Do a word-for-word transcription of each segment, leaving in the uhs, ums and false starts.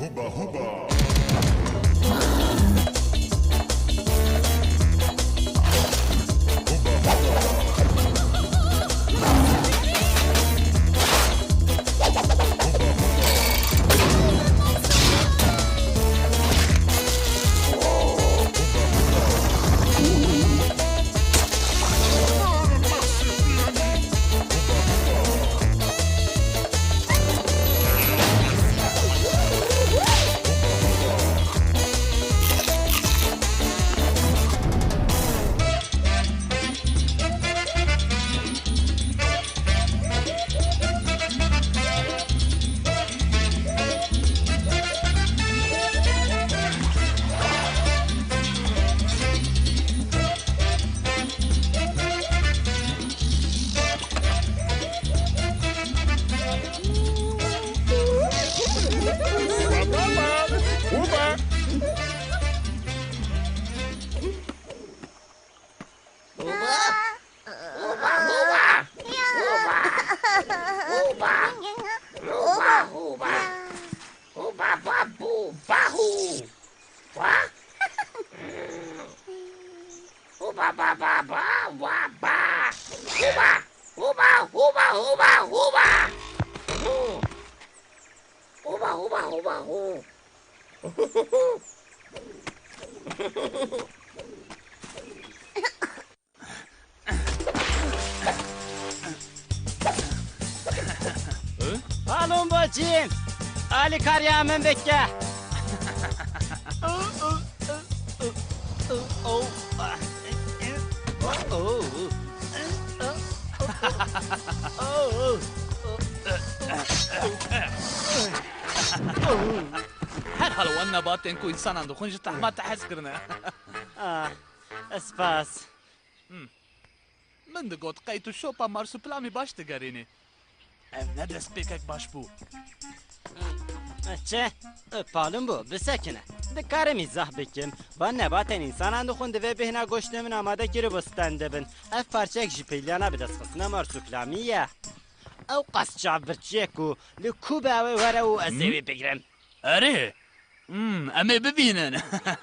Huba huba. Huba, huba, huba, huba, huba, babu, bahu. Wa? Huba, ba, ba, ba, wa, ba. Huba, huba, huba, huba, huba. Hu. Huba, huba, huba, hu. Balon bacî, alîkariya min bike. Her hal wan nebatên ku însanan dixwin ji tehma te hez kirine. Ah, spas. Hmm. Min digot, qey tu şopa Marsuplamî baş digerînî. Ev ne destpêkek baş bû. Çi? Palim bû, bisekine. Dikarim îzah bikim. Van nebatên însanan dixwin, divê bêhna goştê min amade kiribû stendibin. Ev parçeyek ji pêliyana bi destxistina Marsuplamî ye. Ew qas çavbirçiyek û li ku be ew ê were û ez ê wî bigrim. Erê. Hmm, em ê bibînin.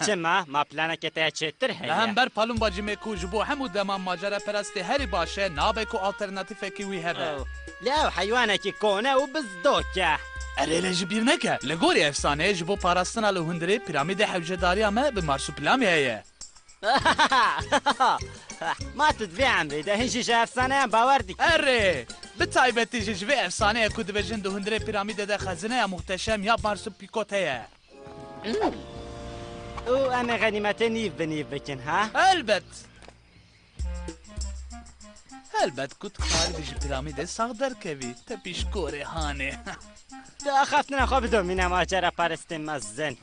Çima? Ma planeke te ya çêtir heye? Li hember Palûmba Cimê ku ji bo hemû deman maceraperestê herî baş e, nabe ku alternatîfekî wî hebe. Oh. Lê ew heywanekî kone û bizdok e. Erê lê ji bîr neke, li gorî efsaneyê ji bo parastina li hundirê pîramîdê hewcedariya me bi Marsuplamî heye. Ma tu di vê emrê de hin jî ji efsaneyan bawer dikî? Erê! Bi taybetî jî ji vê efsaneyê ku dibêjin di hundirê pîramîdê de xezineya muhteşem ya Marsupikot heye. Û em ê xenîmetê nîv bi nîv bikin, ha? Helbet! Helbet ku tu karibî ji pîramîdê sax derkevî, te pîşkorê hanê. Tu axaftina xwe bidomîne maceraperestên mezin.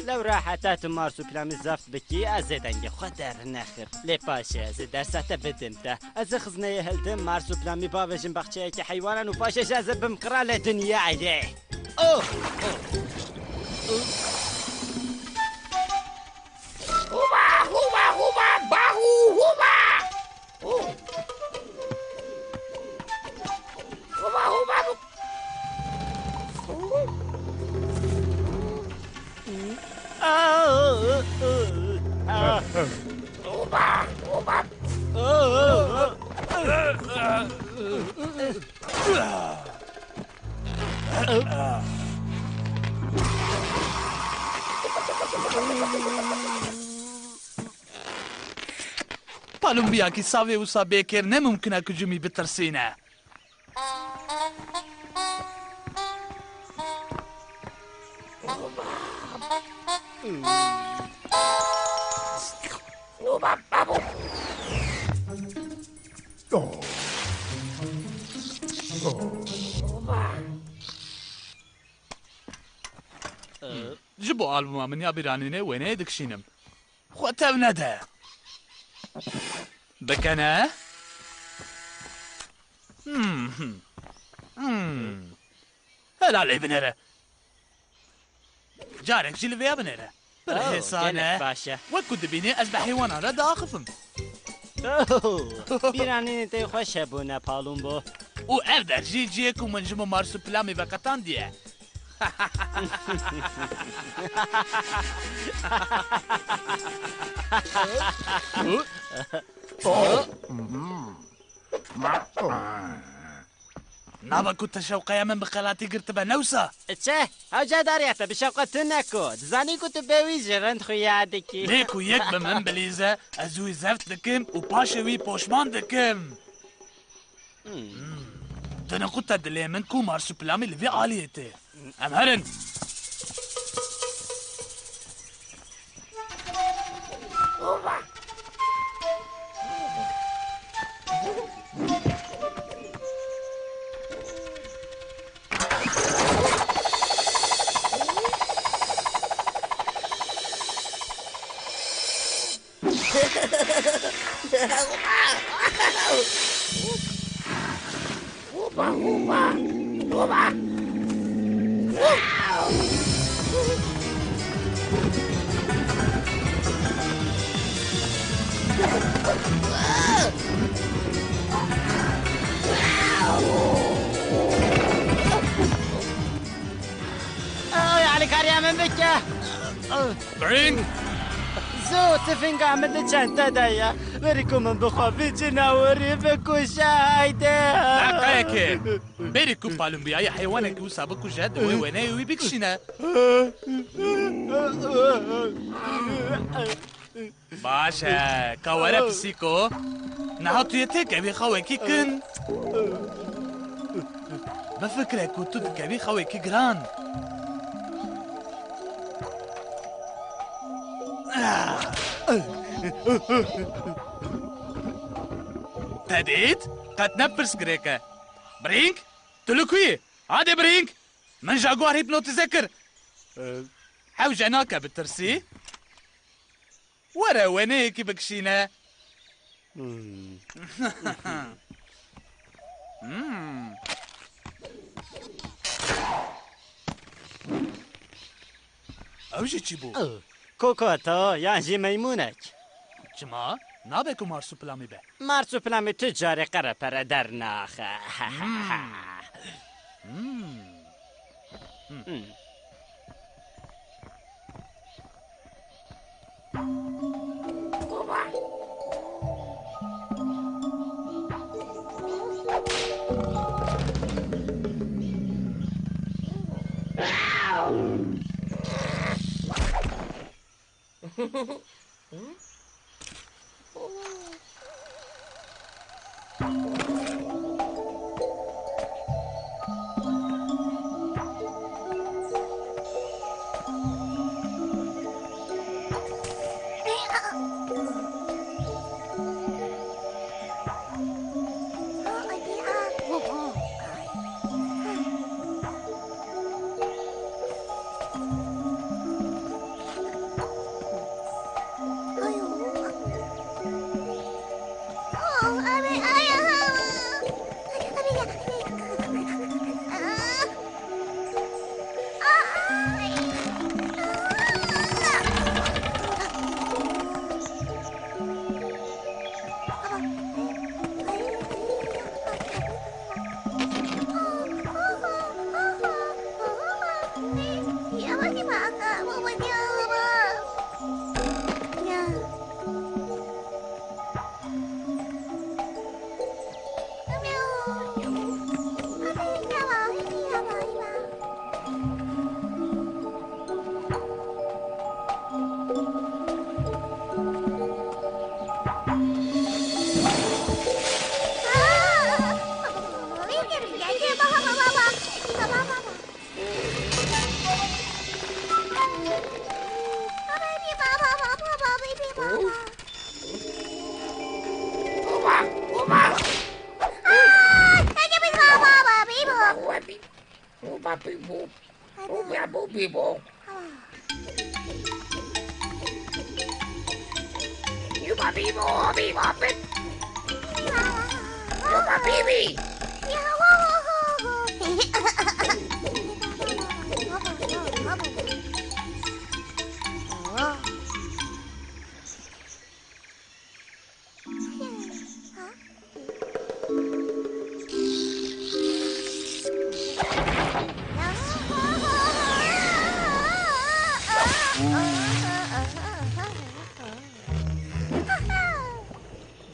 Lewra heta tu Marsuplamî zeft bikî, ez ê dengê xwe dernexim. Lê paşê ez ê dersa te bidim te. Ez ê xizneyê hildim, Marsuplamî bavêjim baxçeyeke heywanan û paşê jî ez ê bim qiralê dinyayê. Oh! Oh! Huba, huba, huba, bahu, huba! Oh! Huba, huba, huba! Palumbiyakî savê wisa bêkêr ne mumkin e ku cimî bitirsîne. Ji bo albuma min ya bîranînê wêneyê dikişînim. Xwe tev nede. Bikene. Hmm, hmm. Hmm. Hela lê binêre. Carek jî li vêya binêre. Pir Oh, hêsan gelek e. Baş e. Wek ku dibînî ez bi heywanan re diaxifim. Oh, bîranînên te xweş hebûne, Palumbo. Û ev der jî cihê ku min ji bo Marsuplamî veqetandiye. Nava ku te şewqeya min bi xelatî girtibe, ne wisa? Çi? Ew cedariya te bi şewqe tune ku. Dizanî ku tu bêwî ji rind xuya dikî. Lê ku yek bi min bilîze, ez wî zeft dikim û paşê wî poşman dikim. Hmm. Diniqû te dilê min ku Marsupilami li vî aliyê tê. Em herin. Ay, alîkariya min bike. Brink! Zû, tifinga min di çente de ye. Berî ku min bixwe vî cinawirî bikuje, haydi. Deqeyekê. Berî ku palumbiyayê heywanekî wisa bikuje, di wê wêneyê wî bikişîne. Baş e, ka were pisîko. Niha tu yê têkevî xewekî kin. Bifikire ku tu dikevî xewekî giran. Te dît? Qet ne pirsgirêk e. Brink, tu li ku yî? Hadi Brink! Min Jaguar hîpnotize kir. Hewce nake bitirsî. Were wêneyekî bikişîne. Hmm. Hmm. Ew jî çi bû? Kokoto yan jî meymûnek. Çima? Nabe ku Marsupilami be. Marsupilami tu carê qerepere dernaxe. Hmm. Hmm. Hmm.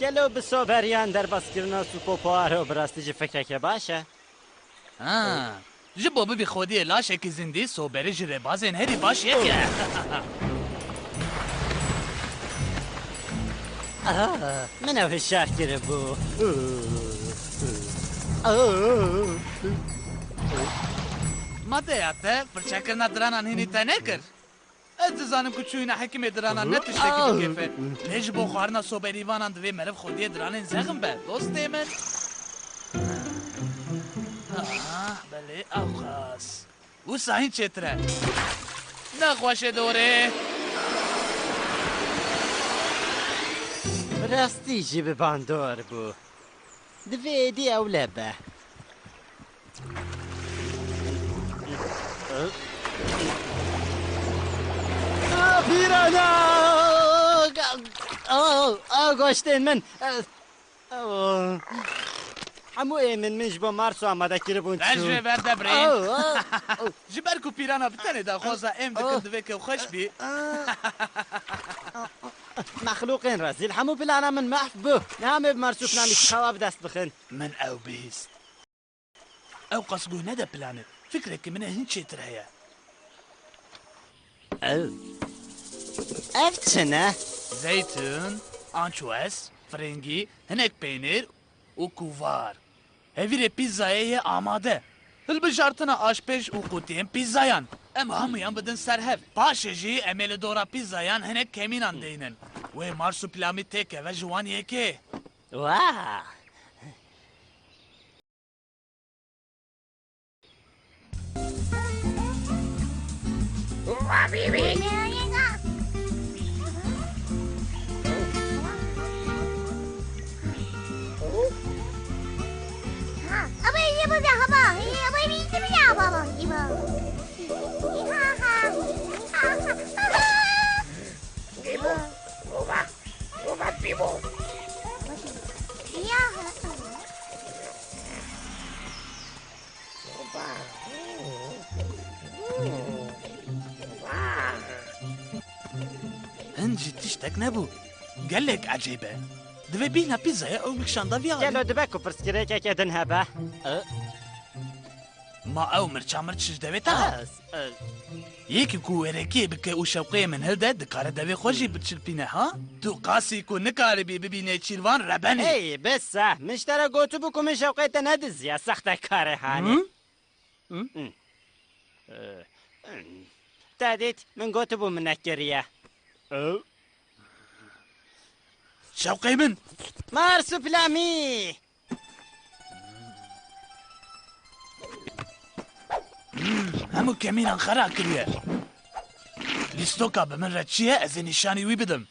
Gelo bi soberiyan derbaskirina sûpo paro bi rastî jî fikreke baş e? Ha. Ji bo bibî xwediyê laşekî zindî, soberi ji rêbazên herî baş yek e. Ah, min ew hişyar kiribû. Ma deya te firçekirina diranan hînî te nekir? Ez dizanim ku çûyîna hekimê diranan ne tiştekî bi kêf e. Lê ji bo xwarina soberîvanan divê meriv xwediyê diranên zexm be, dostê min. Ah, belê, ewqas. Wisa hîn çêtir e. Nexweşe dorê. Bi rastî jî bi bandor bû. Divê êdî ewle be. Ah, pîrana! Ah, ah, goştên min. Ah, ah. Hemû êmên min ji bo Marso amade kiribûn. Te ji çûn. Vê ver de birîn. Ah, ah, ah. Ji ber ku pîrana bi tenê daxwaza êm dikin, ah, divê kewxweş bî. Mexlûqên rezîl, hemû plana min mehf bû. Niha em ê bi Marso planî çawa bi dest bixin? Min ew bihîst. Ew qas guh nede planê. Fikrekî min ê hîn çêtir heye. Ev, ev çi ne? Zeytun, ançuez, firengî, hinek peynîr û kuvar. Hevîrê pîzzayê yê amade. Hilbijartina aşpêj û qutiyên pîzzayan. Em hemûyan bidin ser hev. Paşê jî em ê li dora pîzzayan hinek kemînan deynin. Wê marsupilami têkeve ji wan yekê. Wah! Hin jî tiştek nebû. Gelek ecêb e. Divê bîhna pîzzaya ew bikişanda vî alî. Gelo dibe ku pirsgirêkeke din hebe? E? Ma ew mirça mirç ji devê te hat? Ez, e, Yekî ku wêrekiyê bike û şewqeyê min hilde, dikare devê xwe jî biçilpîne, ha? Tu qasî ku nikaribî bibî nêçîrvan rebenî. Hey, bes e. Min ji te re gotibû ku min şewqê te nediziya, sextekare hanê. Hı? Hı. Hı. Ee, hı. Te dît, min gotibû min nekiriye. Ew. Şewqê min. Marsupilami! Hmm, hemû kemînan xera kiriye. Lîstoka bi min re çi ye, ez ê nîşanî wî bidim.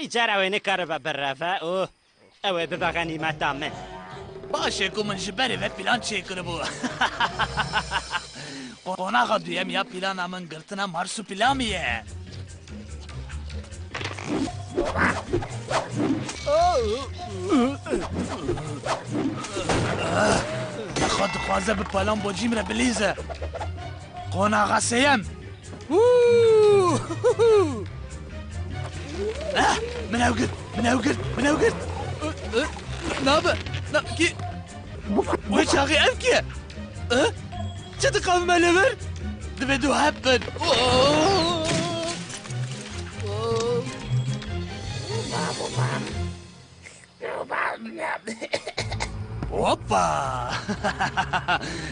Îcar ew ê nikaribe bireve û ew ê bibe xenîmeta min. Baş e ku min ji berê ve plan çêkiribû. Qonaxa duyem ya plana min girtina Marsupilami ye. Xwe dixwaze bi palan bocîm re bilîze. Qonaxa sêyem. Wû! Eh, min ew girt, min ew girt, min ew girt. Nabe, na, kî? Wê çaxê ev kî ye? Eh? Çi diqavime li vir? Divê du hep bin. Oh! Oh! Hoppa!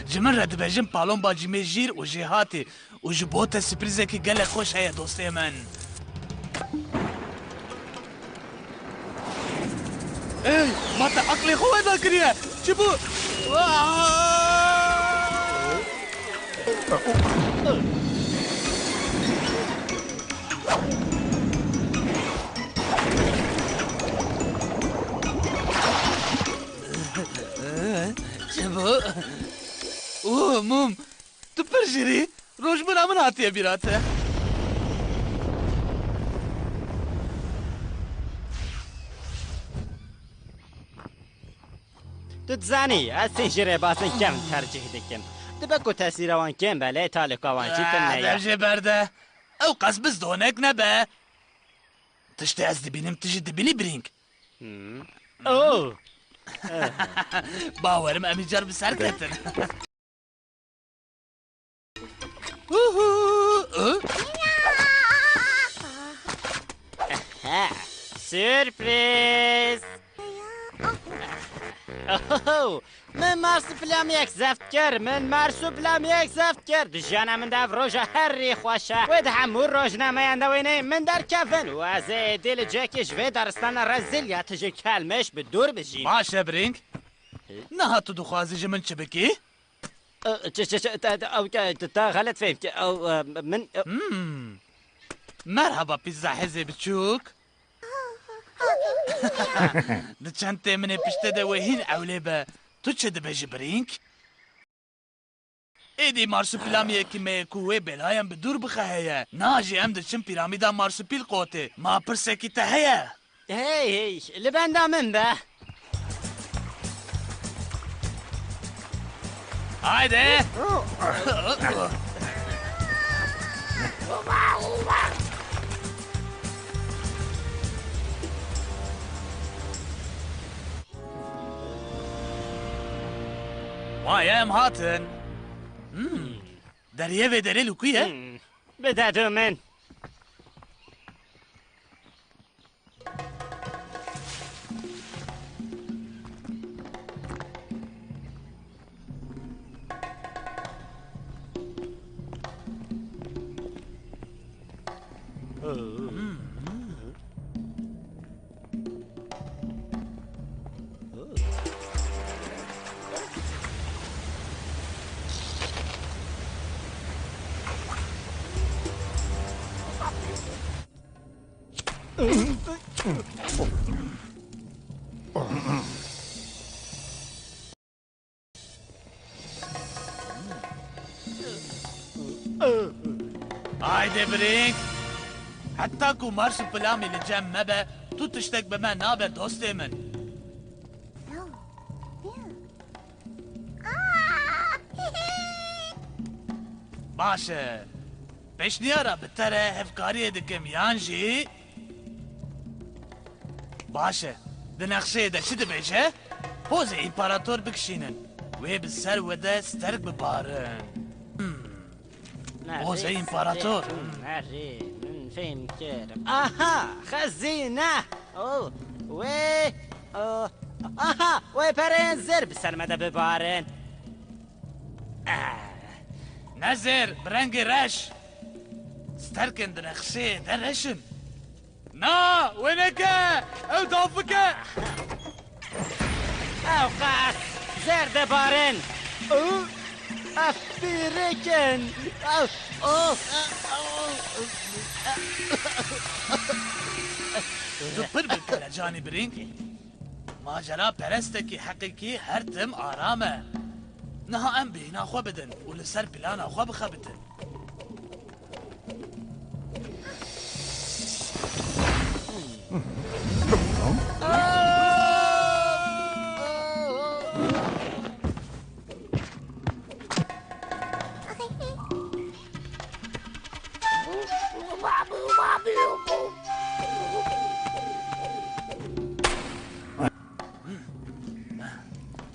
Ji min re dibêjin palomba cîmê jîr û jêhatî û ji bo te sürprîzekî gelek xweş heye dostê min. Ey, ma te aqlê xwe weda kiriye. Çi bû? Aa! Çi bû? Oh, Mum, tu pir jêr î. Rojbûna min hatiye bîra te. Tu dizanî, ez hîn jî rêbazên kevn tercîh dikim. Dibe ku tesîra wan kêm be, lê talika wan jî tune ye. Dev jê berde. Ew qas bizdonek nebe. Tiştê ez dibînim, tu jî dibînî birîng. Hmm. Oh! Bawerim em îcar bi ser ketin. Uhu! Ha, sürpriz! Oho! Min marsupilami yek zeft kir, min marsupilami yek zeft kir. Di jiyana min de ev roja herî xweş e. Wê di hemû rojnameyan de wêneyên min derkevin û ez ê êdî li cihekî ji vê daristana rezîl ya tijî kelmiş bi dûr bijîm. Baş e birîng. Niha tu dixwazî ji min çi bikî? E, çi, çi, çi, te, te, ew, te, te, te xelet fêm kir. Ew, e, min, e, Hmm. Merhaba pîzza hêzê biçûk. Di çentê min ê piştê de wê hîn ewlê be. Tu çi dibêjî birîng? Êdî marsupilamiyekî me ye ku wê belayan bi dûr bixe heye. Niha jî em diçin pîramîda marsupîl qotê. Ma pirsekî te heye? Hey, hey, li benda min be. Haydi. Vay, em hatin. Hmm. Deriyê vê derê li ku ye? Hmm. Bide du min. Haydi birîng. Heta ku marsupilamî li cem me be, tu tiştek bi me nabe dostê min. Baş e. Pêşniyara bi te re hevkariyê dikim yan jî Baş e. Di nexşeyê de çi dibêje? Pozê împarator bikişînin. Wê bi ser we de sterk bibarin. Hmm. Pozê împarator. Hmm. Nerê, min fêm kir. Aha, xezîne. Oh, wê, oh, aha, wê pereyên zêr bi ser me de bibarin. Ah. Ne zêr, bi rengê reş. Sterkên di nexşeyê de reş in. Na, wê neke! Ew dafik e! Ew qas zêr dibarin. Ev pîrik in. Ev, oh. Tu pir bi kelecanî birîng. Macera perestekî heqîkî her tim aram e. Niha em bêhna xwe bidin û li ser plana xwe bixebitin.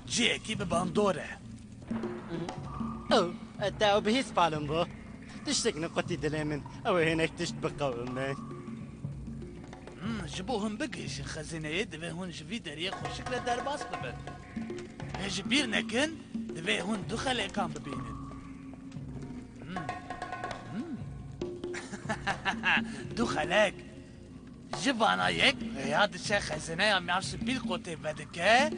Cihekî bi bandor e. Ew, te ew bihîst palim bû. Tiştek nequtî dilê min. Ew ê hinek tişt biqewime. Hmm, ji bo hûn bigihîjin xezîneyê, divê hûn ji vî deriyê xweşik re derbas bibin. Lê ji bîr nekin, divê hûn du xelekan bibînin. Hmm. Hmm. Du xelek. Ji vana yek rêya diçe xezîneya Marsupilkotê vedike,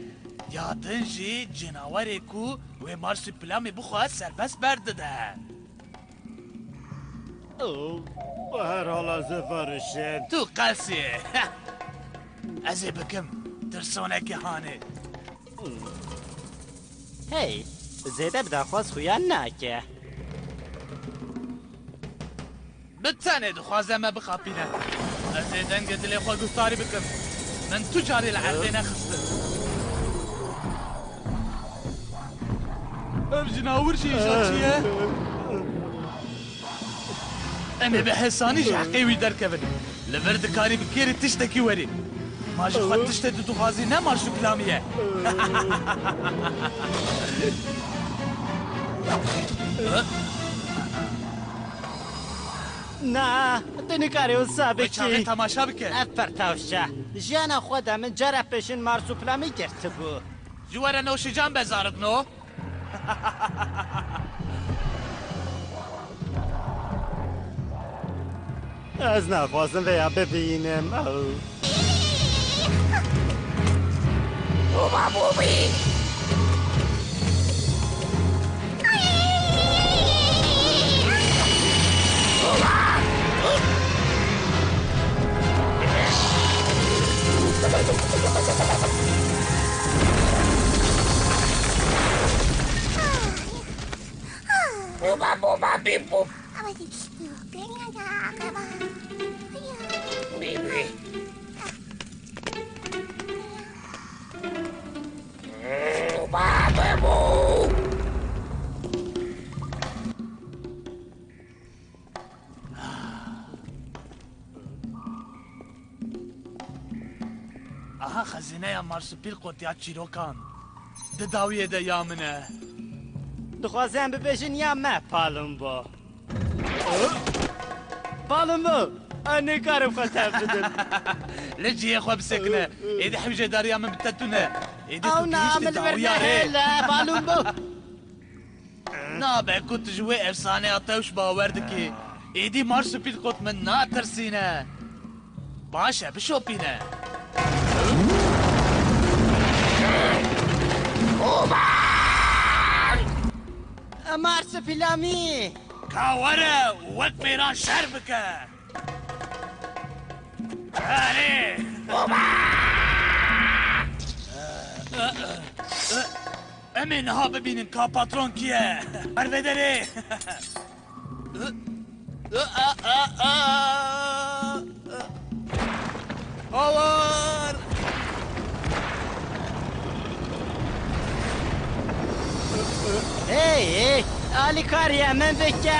ya din jî cinawerê ku wê Marsupilamê bixwe serbest berdide. Oh, bi her hala zêvarişin. Tu qelsî. Ez ê bikim. Tirsonekî hanê. Hey, zêde bi daxwaz xuya nake. Bi tenê dixwaze me bixapîne. Ez ê dengê dilê xwe guhdarî bikim. Min tu carî li erdê nexistin. Ev cinawir jî îja çi ye? Em ê bi hesanî ji heqê wî derkevin. Li vir dikarî bi kêrî tiştekî werî. Ma ji xwe tiştê tu dixwazî ne marş û pilamî ye. Na, tu nikarî wisa Wê çaxê bikî. Temaşa bike. Ev pir tewş e. Jiyana xwe de min cara pêşin marş û pilamî girtibû. Ji were noşîcan be zarokno. Ez naxwazim vêya bibînim. Ew. Boba, boba, bip, bop. Bip, bip. Boba, bobo. Aha xezîneya Marsupilkot ya çîrokan. Di dawiyê de ya min e. Dixwaze em bibêjin ya me, Palumbo. Palumbo, ez nikarim xwe tev bidim. Li cihê xwe bisekine. Êdî hewcedariya min bi te tune. Êdî tu Ew na gihîştî min li vir dawiya rê. Nehêle, Palumbo. Nabe ku tu ji wê efsaneya tewş bawer dikî. Êdî Marsupilkot min natirsîne. Baş e, bişopîne. Marsupilami! Ka were û wek mêran şer bike. Erê! Em ê niha bibînin ka patron kî ye. Pervederê! Awar! Hey, hey, alîkariya min bike.